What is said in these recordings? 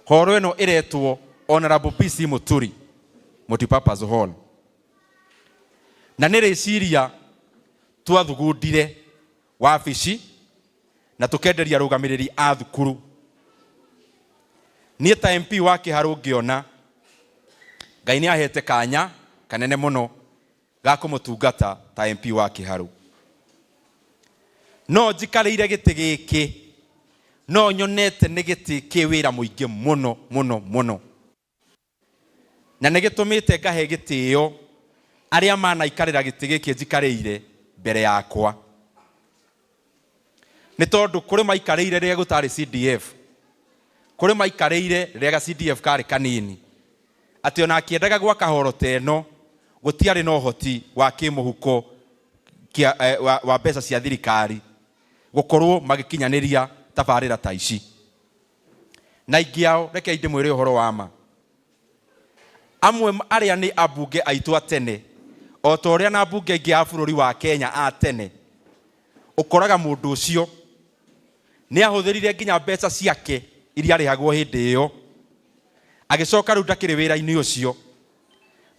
Horo ĩno ĩretwo Honorable PC Muturi Multipurpose Hall, na nĩ rĩciria twathugundire wabici na tũkenderia arũgamĩrĩri a thukuru. Niĩ ta MP wa Kĩharũ ngĩona Ngai nĩ ahete kanya kanene mũno ga kũmũtungata ta MP wa Kĩharũ. No njikarĩire gĩtĩ gĩkĩ, no nyonete nĩ gĩtĩ kĩ wĩra mũingĩ mũno mũno mũno, na nĩ gĩtũmĩte ngahe gĩtĩo arĩa manaikarĩra gĩtĩ gĩkĩ njikarĩire mbere yakwa, nĩ tondũ kũrĩ maikarĩire rĩrĩa gũtarĩ CDF, kũrĩ maikarĩire rĩrĩa ga CDF karĩ kanini, atĩ ona akĩendaga gwaka horo ta ĩno gũtiarĩ na ũhoti wa kĩmũhuko kĩa, wa mbeca cia thirikari gũkorwo magĩkinyanĩria tabarĩra ta ici. Na aingĩ ao, rekei ndĩmwĩre ũhoro wa ma, amwe arĩa nĩ ambunge aitũ a tene, o ta ũrĩa na ambunge aingĩ a bũrũri wa Kenya a tene, ũkoraga mũndũ ũcio nĩ ahũthĩrire nginya mbeca ciake iria arĩhagwo hĩndĩ ĩyo, agĩcoka rĩu ndakĩrĩ wĩra-inĩ ũcio.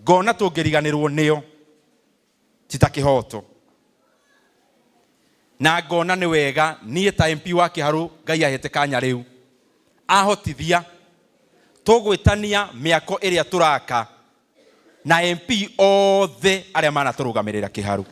Ngona tũngĩriganĩrwo nĩo ti ta kĩhoto, na ngona nĩ wega niĩ ta MP wa Kĩharũ Ngai ahete kanya rĩu ahotithia tũgwĩtania mĩako ĩrĩa tũraka na MP othe arĩa manatũrũgamĩrĩra Kĩharũ.